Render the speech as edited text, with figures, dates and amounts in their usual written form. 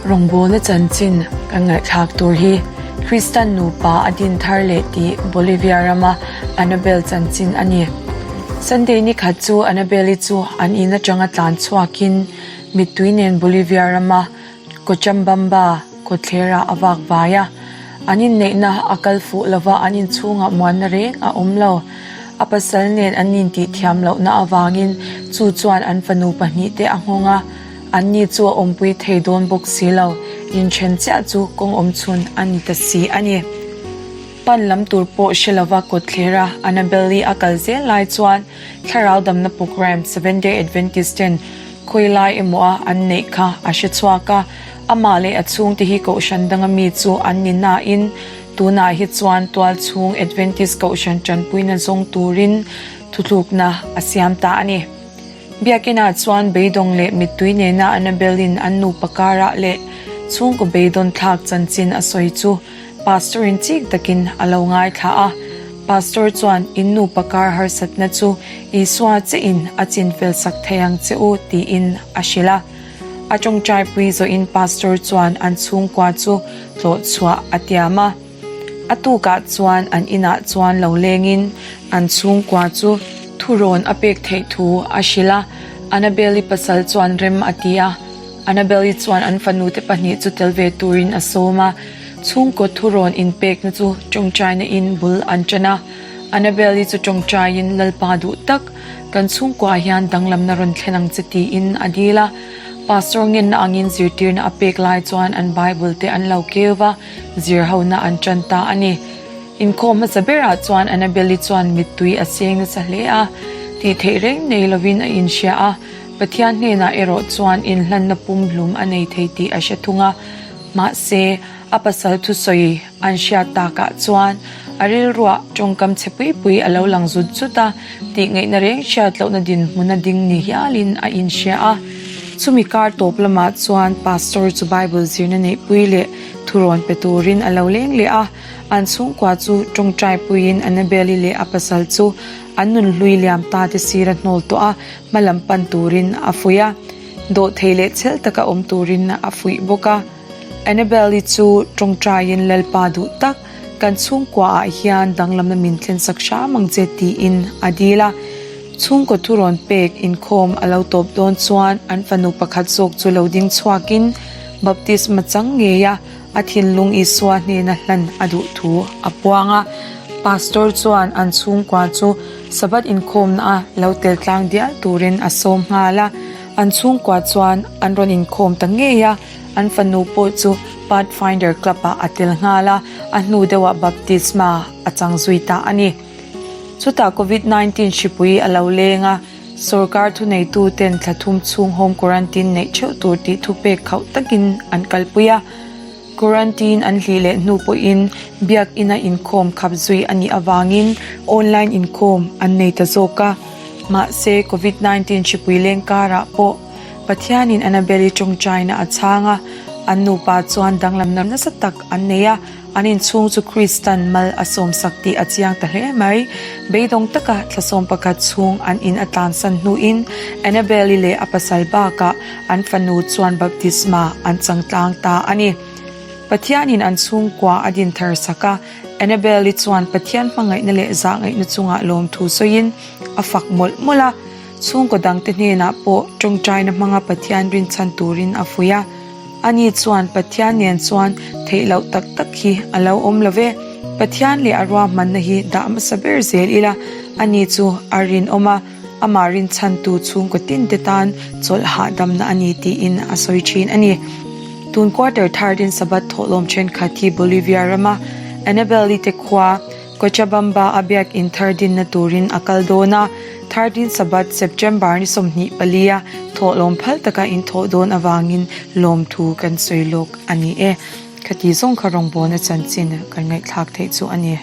Rawngbawlna chanchin kan ngaihthlak tur hi Kristan nupa a din thar leh tih Bolivia rama Anabel chanchin a ni. Sunday ni khat chu Anabel-i chu an in atanga tlan chhuakin mittui nen Bolivia rama Cochabamba kawtthlerah a vak vai a. An inneihna a kal fuh lova an inchhungah muanna reng a awm lo. A pasal nen an intihthiam lohna avangin chu chuan an fanu pahnihte a nghawng a. Anni chu a awmpui thei dawn bawk si lo, inthen chiah chu kawng awm chhun a ni ta si a ni. Pan lam tur pawh hre lova kawtthlera Annabelle-i a kal zel lai chuan thlarau damna programme Seventh Day Adventist ten khawi lai emaw a an neih kha a hre chhuak a, amah leh a chhungte hi kohhran danga mi chu an ni nain tunah hi chuan tualchhung Adventist kohhran tanpuina zawng turin thuthlukna a siam ta a ni. Biakinah chuan beidawng leh mittui nena Annabelle-in an nupa karah leh chhungkaw beidawn thlak chanchin a sawi chu Pastor-in chik takin a lo ngaithla a. Pastor chuan in nupa kar harsatna chu Isua chein a chinfel sak thei ang che u tiin a hrilh a. A tawngtaipui zawhin Pastor chuan an chhungkua chu tlawh chhuah a tiam a. A tukah chuan an inah chuan lo lengin an chhungkua chu thurawn a pek theih thu a hrilh a, Annabelle-i pasal chuan rem a ti a. Annabelle-i chuan an fanute pahnih chu tel ve turin a sawm a, chhungkaw thurawn inpekna chu tawngtaina in bul an ṭan a. Annabelle-i chu tawngtaiin Lalpa duh tak, kan chhungkuaah hian danglamna rawn thlen ang che tiin a dil a. Pastor ngenna angin zirtirna a pek lai chuan an Bible te an lo keu va, Zir hona an ṭan ta a ni. Inkhawm hmasa berah chuan Annabelle-i chuan mittui a seng nasa hle a, tih theih reng nei lovin a inhria a, Pathian hnenah erawh chuan inhlanna pumhlum a nei thei tih a hre thung a. Mahse, a pasal thusawi an hriat takah chuan a rilruah tawngkam chhe pui pui a lo lang zut zut a, tih ngaihna reng hriat lohna dinhmun a ding ni hialin a inhria a. Chumi kar tawp lamah chuan Pastor chu Bible zirna neihpui leh Thurawn pe turin a lo leng leh a, an chhungkua chu tawngtai puiin Annabelle-i leh a pasal chu an nun hlui liam ta te sir a hnawl tawh a, hma lam pan turin a fuih a, dawhthei leh chhel taka awm turin a fuih bawk a. Annabelle-i chu tawngtaiin Lalpa duh tak, kan chhungkuaah hian danglamna min thlensak hram ang che tiin a dil a. Chhungkaw thurawn pek inkhawm a lo tawp dawn chuan an fanu pakhat zawk chu lo ding chhuakin baptisma chang ngei a, a thinlung Isua hnena hlan a duh thu a puang a. Pastor chuan an chhungkua chu Sabbath inkhawmna a lo tel tlang dial turin a sawm nghal a. An chhungkua chuan an rawn inkhawm ta ngei a, an fanu pawh chu Pathfinder Club-ah a tel nghal a, a hnu deuhah baptisma a chang zui ta a ni. Chutah Covid 19 hripui a lo leng a, sorkar thuneituten thla thum chhung home quarantine neih theuh tur tih thupek khauh takin an kalpui a. Quarantine an hlih leh hnu pawhin biak ina inkhawm khap zui a nih avangin online inkhawm an nei ta zawk a. Mahse Covid 19 hripui leng karah pawh Pathianin Annabelle-i tawngtaina a chhang a, an nupa chuan danglamna nasa tak an nei a. An inchhung chu Kristan mal a sawmsak tih a chiang ta hle mai. Beidawng taka thlasawm pakhat chhung an in a tlansan hnuin Annabelle-i leh a pasal bakah an fanu chuan baptisma an chang tlang ta a ni. Pathianin an chhungkua a din thar sak a, Annabelle-i chuan Pathian hmangaihna leh zahngaihna chungah lawmthu sawiin a fak mawlh mawlh a. Chhungkaw dangte hnenah pawh tawngtaina hmanga Pathian rinchhan turin a fuih a. Ani chuan Pathian nen chuan theih loh tak tak hi a lo awm lo ve. Pathian leh a ruahmanna hi dah hmasa ber zel ila, ani chu a rinawm a, amah rinchhantu chhungkaw tinte tan chawlh hahdamna a ni tiin a sawi thin a ni. Tun quarter third-in Sabbath thawhlawm thenkhat hi Bolivia rama Annabelle-i te khua, Cochabamba a biakinn thar dinna turin a kal dawn a, Thirteen Sabbath, September ni 24 a thawhlawm phal taka inthawh dawn avangin lawmthu kan sawi lawk a ni e. Khati zawng kha rawngbawlna chanchin kan ngaihthlak theih chu a ni.